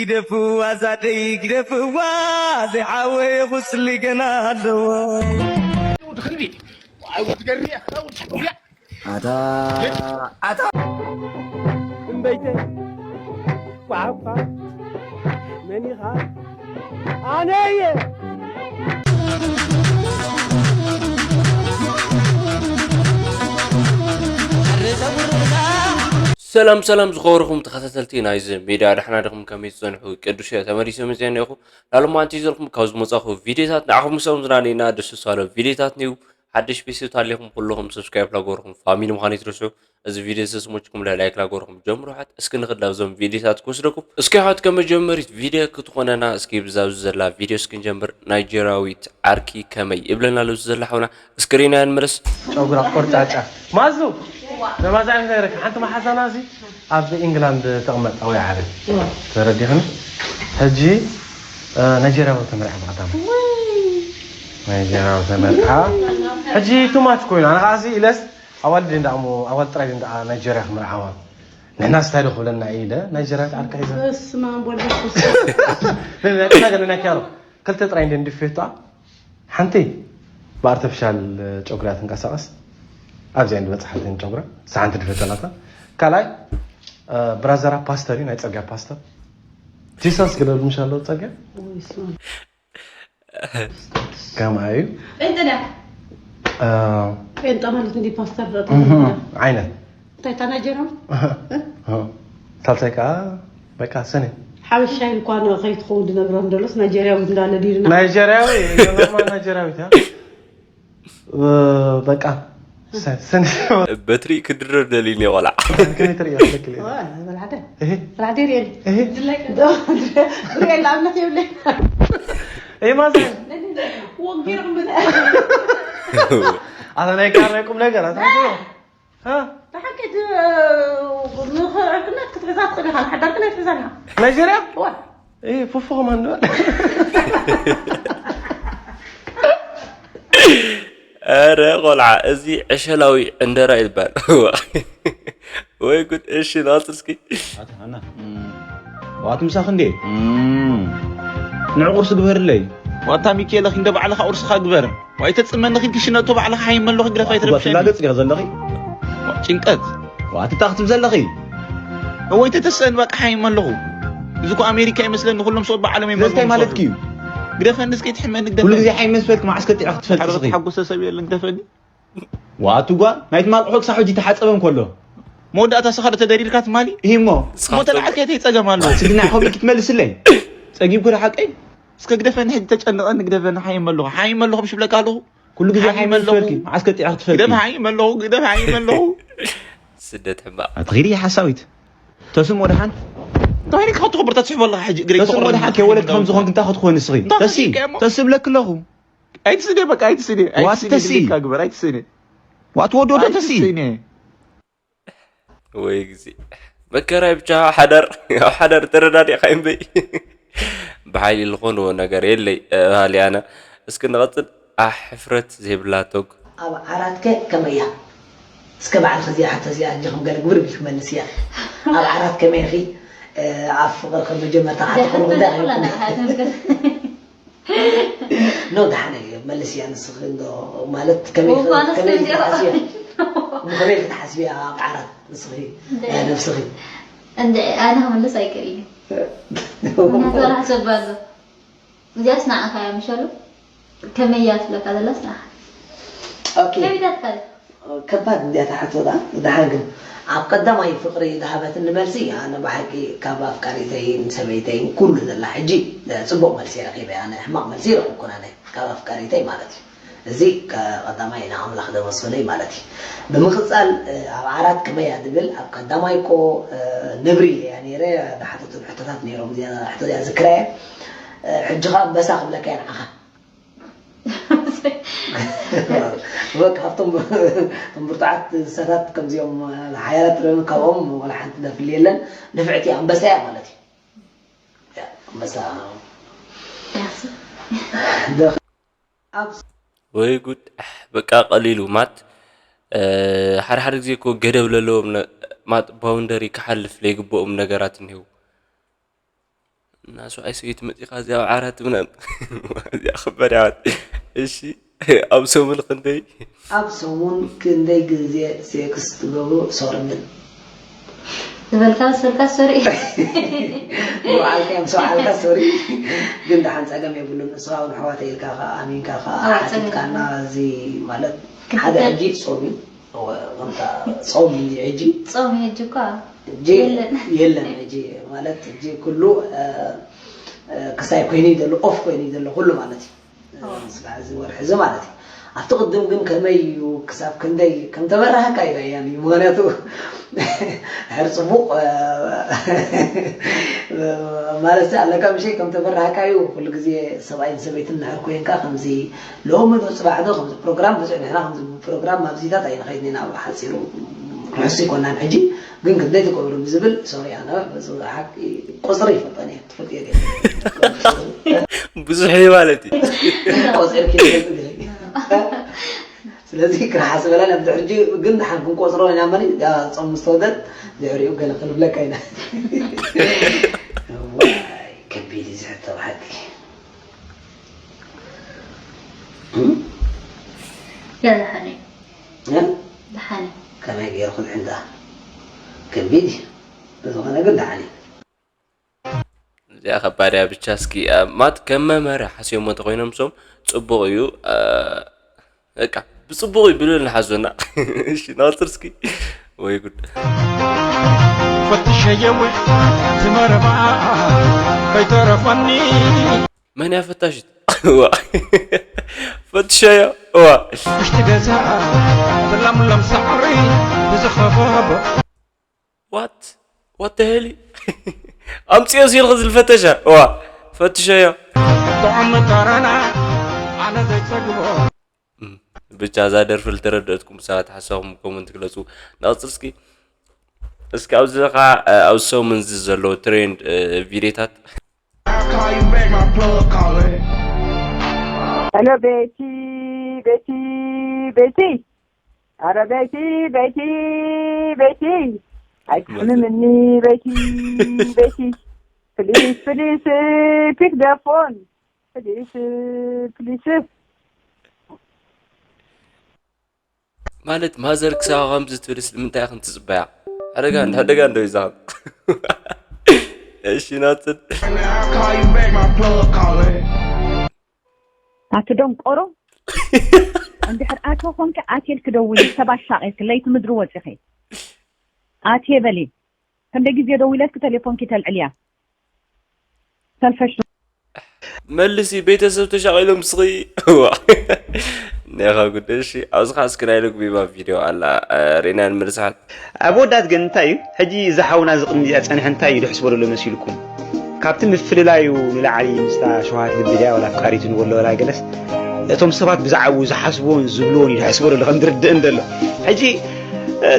ግደፍዋ ዛደይ ግደፍዋ፣ ዘይዓወየ ቁስሊ ገና ኣለዎ። ውድ ክልቢ ውድ ገርያ ውድ ያ ኣታ ኣታ እምበይተይ ኳዕኳ መኒኻ ኣነ እየ። ሰላም ሰላም ዝኸበርኹም ተኸታተልቲ ናይዚ ሚድያ፣ ደሕና ዲኹም? ከመይ ትጸንሑ? ቅዱስ እየ ተመሊሰ መፅአ እኒአኹ። ላሎም ኣንቲ ዘልኩም ካብ ዝመጻኹ ቪድዮታት ንዓኹም ምሳኹም ዝናነይና ደስ ዝሳሎ ቪድዮታት ንዩ። ሓድሽ ቤተሰብ ታሊኹም ኩልኹም ሰብስክራይብ ላገበርኹም ፋሚሊ ምዃን ይትረስዑ። እዚ ቪድዮ ዝተስሞችኩም ላይክ ላገበርኹም ጀምሩ። ሓት እስኪ ንኽድ ናብዞም ቪድዮታት ክወስደኩም። እስኪ ሓት ከመጀመሪት ቪድዮ ክትኾነና እስኪ ብዛብዚ ዘላ ቪድዮ እስኪ ንጀምር። ናይጀርያዊት ዓርኪ ከመይ ይብለና ኣሎ እዚ ዘላ ሓውና። እስክሪና ንመለስ። ጨጉራ ቆርጫጫ ማዙ ነባዛ ዓይነት ነገር ሓንቲ መሓዛና እዚ ኣብ ኢንግላንድ ተቕመጥ ወይ ዓረብ ተረዲኽኒ። ሕጂ ናይጀርያዊ ተመርዓ ብቐዳም ናይጀርያዊ ተመርዓ። ሕጂ ቱማች ኮይኑ ኣነ ከዓ ኢለስ ኣዋልድ እንዳሞ ኣዋልድ ጥራይ እንዳ ናይጀርያ ክምርዓዋ ንሕና ስታይ ዶ ክብለና ኢለ ናይጀርያ ዓርካ ሒዘ በስመ አብ ወወልድ ወመንፈስ ነገር ናይ ኪያሮ ክልተ ጥራይ እንደ እንድፌቷ ሓንቲ ብኣርተፊሻል ጨጉሪ እያ ትንቀሳቐስ። ኣብዚኣ እንዲ በፅሓትን ጨጉራ ሳሓንቲ ድፈተላታ ካልኣይ ብራዘራ ፓስተር እዩ ናይ ፅርግያ ፓስተር ጂሰስ ግለሉ ምሽ ኣለዉ ፅርግያ ከምኣ እዩ ጴንጠ ድያ እ፣ ጴንጠ ማለት እንዲ ፓስተር ዓይነት እንታይ እታ ናይጀርያ ሳልሳይ ከዓ በቃ ሰነ ሓበሻ እንኳን ከይትኸውን ድነግሮም ደሎስ ናይጀርያዊ እንዳለ ድዩ ናይጀርያዊ ኖርማል ናይጀርያዊት እያ። እ፣ በቃ ሰ- ሰነ በትሪ ክድረር ደሊኒ ቆልዓ። ከመይ ትርእዮ ትኽክል እዩ። በላዕደ እህ፣ በላዕደ ሪኤል እህ፣ ሪኤል ኣብነት የብለ እህ፣ ማዘን ወጊርም ኣታ ናይ ካር ናይ ቁም ነገር ኣታ ናይ ቁም። እ፣ ብሓቂ ንክዕብነት ክትሕዛ ትኽእል ኢኻ ንሓዳርክ ናይ ትሕዛ ኢኻ ናይጀርያ እዋ እህ፣ ፉፉ ከማን ዶ ኧረ ቆልዓ እዚ ዕሸላዊ ዕንደራ ይባል። ወይ ጉድ። እሺ ናስር እስኪ ዋት ምሳኽ እንዴ ንዕ ቁርሲ ግበርለይ። ዋታ ሚኪኤለ ክንደ ባዕልኻ ቁርስኻ ግበር። ዋይ ተጽመኒ ኺድ ክሽነቶ ባዕልኻ ሃይመ ኣለኹ ግደፍ ኣይትረብሸኒ። ትላገጽ ዲኻ ዘለኺ? ጭንቀት። ዋት እታ ክትብ ዘለኺ? እወይ ተተስአን በቃ ሃይመ ኣለኹ። እዚ እኮ ኣሜሪካ ይመስለኒ ኩሎም ሰው ባዕሎም እዮም ስለዚ እንታይ ማለት እዩ? ግደፈኒ እስከ ይትሕመኒ ግደፈኒ። ኩሉ ግዜ ሃይመ ስበልክ መዓስ ከጢዕኻ ክትፈልጥ ስኺ? ሓጎሰ ሰብ የለን ግደፈኒ። ዋቱ ጓል ናይ ትማል ቁሑ ክሳብ ሕጂ ተሓጸበ እንከሎ መወዳእታ ስኻ ዶ ተደሪርካ ትማሊ? ኢሂሞ። እሞ ተልዓልካዮ እንታይ ጸገም ኣለዎ? ስድና ሆቢ ክትመልስለይ ጸጊብኩ ዶ ሓቀይ? እስከ ግደፈኒ ሕጂ ተጨንቐኒ ግደፈኒ ሓይም ኣለኹ ሓይም ኣለኹ ምሽ ብለካ ኣለኹ። ኩሉ ግዜ ሓይም ሓይም ኣለኹ። ትፈልኪ መዓስ ከጢዕኻ ክትፈልኪ? ግደፍ ሓይም ኣለኹ ግደፍ ሓይም ኣለኹ። ስደት ሕማቕ። ኣትኺዲ ሓሳዊት ተስም ወደሓን እንታይ ኢልካ ክትኽብር ተትሕቦ ኣለኻ ሕጂ እግረይ ተስም ወደሓን ከይወለድ ከም ዝኾንክ እንታይ ክትኾን ንስኺ? ተሲ ተስብለክ ኣለኹ። ኣይትስደ በቃ ኣይትስደ ዋት ተሲ? ግበር ኣይትስደ ዋት ወዶ ዶ ተሲ? ወይ ግዜ መከራይ ብቻ ሓዳር ኣብ ሓዳር ተረዳዲእካ እምበይ ብሓይሊ ዝኾንዎ ነገር የለይ። ሃሊ ኣነ እስኪ ንቐፅል። ኣሕ ሕፍረት ዘይብላ ቶግ ኣብ ዓራትከ ከመያ እስከ ባዕልኺ እዚኣ ሕቶ እዚኣ ኣጆኹም ገለ ግብር ቢልኪ መልስያ። ኣብ ዓራት ከመይ ኢኺ? ኣብ ፍቕሪ ከም መጀመርታ ክትኾኑ ክዳ ኣይኮነ። ኖ ደሓን እዩ መልስያ ንስኺ እንዶ ማለት ከመይ እኳ ንስኺ ከመይ እንዲኦ። ክትሓስብያ እሞ ከመይ ክትሓስብያ ኣብ ዓራት ንስኺ ናይ ነብስኺ እንደ ኣነ ክምልስ ኣይክእልን ምክንያቱ ኣነ ሓሰብ ኣሎ እዚኣስ ንዓኻ እያ ምሸሉ ከመይ እያ ትብለካ ዘላስ ንዓኻ ኦኬ ከቢዳትካ ከባድ እንድያ ትሓቶ ደኣ ደሓን ግን ኣብ ቀዳማይ ፍቕሪ ዝሃበትኒ መልሲ ኣነ ብሓቂ ካብ ኣፍቃሪተይን ሰበይተይን ኩሉ ዘላ ሕጂ ጽቡቕ መልሲ ረኺበ ኣነ ሕማቕ መልሲ ይረኽብኩን ኣነ ካብ ኣፍቃሪተይ ማለት እዩ እዚ ቀዳማይ ንኣምላኽ ዘመስግኖ እዩ ማለት እዩ ብምቕጻል ኣብ ዓራት ከመይ እያ ዝብል ኣብ ቀዳማይ እኮ ነብሪ ኢለ እያ ነይረ ዝሓተቱን ሕቶታት ነይሮም እዚኣ ሕቶ እዚኣ ዝክራ እየ ሕጂ ኸዓ ኣንበሳ ክብለካ እየ ንዓኻ በቃ ካብቶም እቶም ብርቱዓት እንስሳታት ከምዚኦም ሓያላት ትረብን ካብኦም ወላ ሓንቲ ዘፍሊ የለን ንፍዕቲ ኣንበሳ እያ ማለት እዩ ኣንበሳ ወይ ጉድ በቃ ቀሊሉ ማት ሓደ ሓደ ግዜ እኮ ገደብ ለለዎም ማት ባውንደሪ ክሓልፍ ለይግብኦም ነገራት እኒህው እና ሰብኣይ ሰበይቲ መፂኻ እዚኣ ኣብ ዓራት ምናምን እዚኣ ክበድ ያዋት። እሺ፣ ኣብ ሰሙን ክንደይ? ኣብ ሰሙን ክንደይ ግዜ ሴክስ ትገብሩ? ሶሪ ግን ዝበልካ ዝበልካ ሶሪ። ንባዕልካ እዮም ሰብዓልካ ሶሪ። ግን ደሓን ጸገም የብሉን። ንስኻ እውን ኣሕዋተይ ኢልካ ከኣ ኣሚንካ ከኣ ሓቲትካና እዚ ማለት ሓደ ሕጂ ጾም እዩ። ከምታ ጾም እዩ ሕጂ። ጾም እዩ ሕጂ እኳ የለን። የለን ሕጂ ማለት ሕጂ ኩሉ ክሳይ ኮይኑ እዩ ዘሎ ኦፍ ኮይኑ እዩ ዘሎ ኩሉ ማለት እዩ። ስጋዕ እዚ ወርሒ እዚ ማለት እዩ ኣብቲ ቅድም ግን ከመይ እዩ ክሳብ ክንደይ ከም ተበራህካ እዩ ኣያኒ ምክንያቱ ድሕር ፅቡቅ ማለት ኣለካ ምሸይ ከም ተበራህካ እዩ ኩሉ ግዜ ሰብኣይን ሰበይትን ድሕር ኮይንካ ከምዚ ሎሚ ዶ ፅባሕ ዶ ከምዚ ፕሮግራም ብፅዕ ንሕና ከምዚ ፕሮግራም ማብዚታት ኣይንኸይድን ኢና ብሓፂሩ ርሑስ ይኮናን ሕጂ ግን ክንደይ ትገብሩ ብዝብል ሶሪ ኣነ ሓቂ ቁፅሪ ይፈልጠን እየ ትፈልጥዮ ብዙሕ እዩ ማለት እዩ ቆፂርኪ ስለዚ ክነሓስበላ ናብ ድሕርጂ ግን ደሓን ክንቆፅሮ ኢና መኒ ፆም ምስ ተወደት ድሕሪኡ ገለ ክንብለካ ኢና ከቢድ እዩ ዝሕቶ ብሓቂ ያ ደሓን እዩ ደሓን እዩ ከመይ ገይሩ ክልዕንታ ከቢድ እዩ ብዝኾነ ግን ደሓን እዩ እዚኣ ከባድ እያ ብቻ እስኪ እ፣ ማት ከም መምሃሪ ሓስዮሞ ተኮይኖም ሶም ፅቡቅ እዩ እ፣ በቃ ብፅቡቅ እዩ ብልብል ንሓዞና እሺ ናፅር እስኪ ወይ ጉድ ፈትሸየወ ትመረባ ከይተረፈኒ መን እያ ፈታሽት እዋ ፈትሸዮ እዋ ውሽጢ ገዛ ትላምሎም ሳዕሪ ብዝኸበቦ ዋት ዋት ሄሊ ኣምፅዮ ሲልክ ዝልፈተሻ እዋ ፈትሸዮ ጥዑም መታረና ኣነ ዘይፀግቦ ብቻ እዛ ደርፊ ዝተረደእትኩም ሰባት ሓሳብኩም ኮመንት ግለፁ ንቐፅል እስኪ እስኪ ኣብዚ ከዓ ኣብ ሰሙን እዚ ዘለዉ ትሬንድ ቪዲዮታት Call you back, my plug calling. Hello, Betty, Betty, Betty. ኧረ ቤቲ ቤቲ ቤቲ ኣይትሕምምኒ ቤቲ ቤቲ please please pick the phone please please ማለት ማዘር ክሳብ ከምዚ ትብልስ ንምንታይ ኢኽን ትፅበያ? ሓደጋ እንዶ ሓደጋ እንዶ ይዛኸም። እሺ ናፅል። Call you back, my plug calling. ኣቲ ደንቆሮ እንድሕር ኣቶ ኮንኪ ኣትየልኪ ደውሊ ሰብ ኣሻቒልኪ ለይቲ ምድሪ ወፂኺ ኣትየ በሊ ክንደይ ግዜ ደዊለልኪ ቴሌፎንኪ ተልዕልያ ሰልፈሽ መልሲ ቤተሰብ ተሻቒሎም ስኺ እዋ ኔኻ ጉደሽ ኣብዚ ኸዓ እስኪ ናይ ሎግቢባ ቪድዮ ኣላ ርኢና ንምልስሓት ኣብ ወዳት ግን እንታይ እዩ ሕጂ እዚ ሓውና እዚ ቅድሚ እዚኣ ጸንሐ እንታይ እዩ ድሕስ በለሎ መሲልኩም ካብቲ ምፍልላዩ ንላዕሊ ምስታ ሸውሃት ልቢ ድያ ወላ ኣፍቃሪቱ ንበሎ ወላ ገለስ እቶም ሰባት ብዛዕባኡ ዝሓስብዎን ዝብልዎን እዩ ድሕስ በለሎ ከም ዝርድእን ዘሎ ሕጂ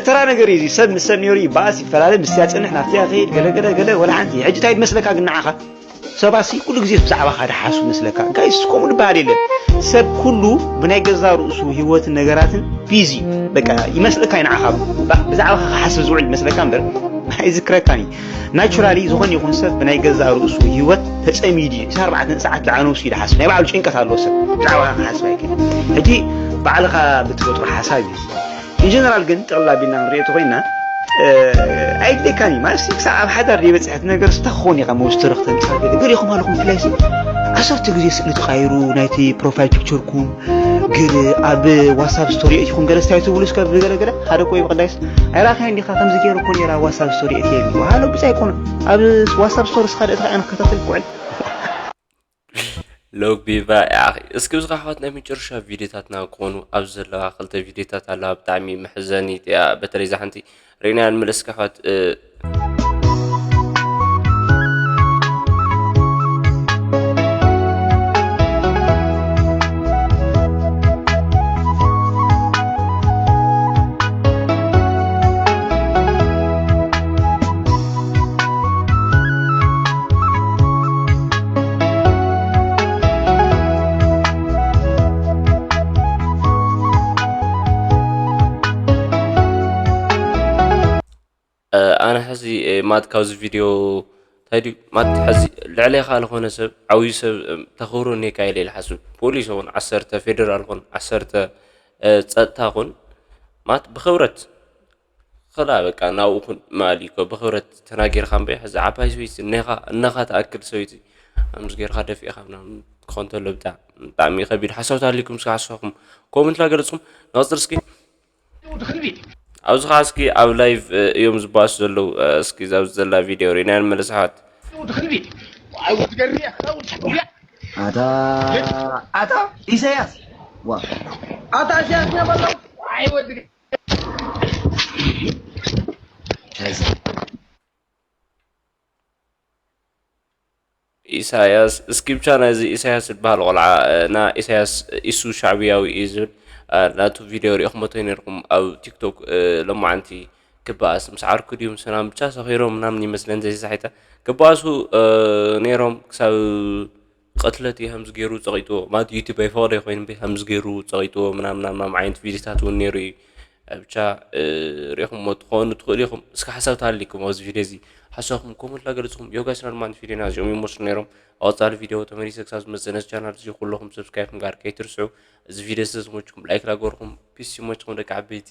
ተራ ነገር እዩ ሰብ ምስ ሰብ ነይሩ ይበኣስ ይፈላለ ምስ ያጽንሕ ናብቲ ያኸይድ ገለ ገለ ገለ ወላ ሓንቲ ሕጂ እንታይ መስለካ ግን ንዓኻ ሰባት ሲ ኩሉ ግዜ ብዛዕባኻ ድሓስቡ መስለካ ጋይስ ከምኡ ዝበሃል የለን ሰብ ኩሉ ብናይ ገዛ ርእሱ ህይወትን ነገራትን ቢዚ በቃ ይመስለካ እዩ ንዓኻ ብዛዕባኻ ክሓስብ ዝውዕል ይመስለካ እምበር ኣይዝክረካን እዩ ናቹራሊ ዝኾነ ይኹን ሰብ ብናይ ገዛ ርእሱ ህይወት ተፀሚዱ እዩ ዕስራ ኣርባዕተ ሰዓት ብዛዕባ ነብሱ እዩ ድሓስብ ናይ ባዕሉ ጭንቀት ኣለዎ ሰብ ብዛዕባኻ ክሓስብ ኣይክእል ሕጂ ባዕልኻ ብትፈጥሮ ሓሳብ እዩ ኢንጀነራል ግን ጠቕላቢልና ክንሪኦ ተኮይና ኣይድሌካን እዩ ማለት ክሳብ ኣብ ሓዳር ዘይበፅሐት ነገር ስታ ክኸውን ኢኻ መውስቲ ረክተን ፃገለ ገሊኹም ኣለኹም ብፍላይ ዓሰርተ ግዜ ስእሊ ተቃይሩ ናይቲ ፕሮፋይል ፒክቸርኩም ገለ ኣብ ዋትሳፕ ስቶሪ ኣእቲኹም ገለ ስታይ ትብሉ እስከ ብገለ ገለ ሓደ ኮይ ብቅዳይስ ኣይራእካይ እንዲኻ ከምዚ ገይሩ እኮ ነይራ ዋትሳፕ ስቶሪ ኣእትየሉ ሃሎ ብፃ ኣይኮኑ ኣብ ዋትሳፕ ስቶሪ ስኻ ደእትኻ ኣነ ክከታተል ክውዕል ሎግ ቢቫ ያኺ እስኪ ብዝኻ ኣሕዋት ናይ መጨረሻ ቪዲዮታትና ክኾኑ ኣብ ዘለዋ ክልተ ቪዲዮታት ኣለዋ ብጣዕሚ መሕዘኒ እያ በተለይ እዛ ሓንቲ ርኢናያ ንምለስ ኣሕዋት ኣነ ሕዚ ማት ካብዚ ቪድዮ እንታይ ድዩ ማት፣ ሕዚ ልዕሌኻ ዝኾነ ሰብ፣ ዓብዩ ሰብ፣ እም፣ ተኽብሮ እኔካ ኢለ ኢለ ሓስብ። ፖሊስ ኹን ዓሰርተ፣ ፌደራል ኹን ዓሰርተ፣ እ፣ ጸጥታ ኹን ማት ብኽብረት ኸላ በቃ ናብኡ ኹን ማሊ እኮ ብኽብረት ተናጊርካ እምበይ። ሕዚ ዓባይ ሰበይቲ እኔኻ፣ እነኻ ትኣክል ሰበይቲ ኣምስ ጌርካ ደፊእኻ ምናምን ክኾን ተሎ ብጣ-፣ ብጣዕሚ ከቢድ። ሓሳብ ተሃልይኩም እስኪ ሓሳብኩም ኮመንት ላገለጽኩም። ንቐጽል እስኪ። ኣብዚ ኸዓ እስኪ ኣብ ላይቭ፣ እ፣ እዮም ዝባእሱ ዘለዉ። እ፣ እስኪ ኣብዚ ዘላ ቪድዮ ርኢና ንመለስ ኣሕዋት። ኣታ፣ ኣታ ኢሳያስ፣ ዋ፣ ኣታ ኢሳያስ ነበለው። ኢሳያስ፣ እስኪ ብቻ ናይዚ ኢሳያስ ዝበሃል ቆልዓ፣ እ፣ ና ኢሳያስ ኢሱ ሻዕብያዊ እዩ ዝብል፣ እ፣ ናቱ ቪድዮ ሪኢኹሞ ተነይርኩም ኣብ ቲክቶክ፣ እ፣ ሎማዓንቲ ክበኣስ ምስ ዓርኩ ድዩ ምስ ምናምን ብቻ ሰኺሮም ምናምን ይመስለን ዘይሳሒተ ክበኣሱ፣ እ፣ ነይሮም ክሳብ ቅትለት እዩ ከምዚ ገይሩ ጸቒጥዎ፣ ማለት ዩቱብ ኣይፈቕዶ ኮይኑ እምበይ ከምዚ ገይሩ ጸቒጥዎ ምናምን ምናምን ዓይነት ቪድዮታት እውን ነይሩ እዩ። እ፣ ብቻ፣ እ፣ ሪኢኹምዎ ትኾኑ ትኽእሉ ኢኹም። እስኪ ሓሳብ ተሃልይኩም ኣብዚ ቪድዮ እዚ ሓሳብኩም ኮመንት ላገለጽኩም። ዮጋስ ናርማን ቪድዮና እዚኦም ይመስሉ ነይሮም። ኣብ ቀጻሊ ቪድዮ ተመሊሰ ክሳብ ዝመጽእ ነዚ ቻናል እዚ ኩለኹም ሰብስክራይብ ምግባር ከይትርስዑ። እዚ ቪድዮ ስለ ዝመችኩም ላይክ ላገርኩም። ፒስ ይመችኩም ደቂ ዓበይቲ።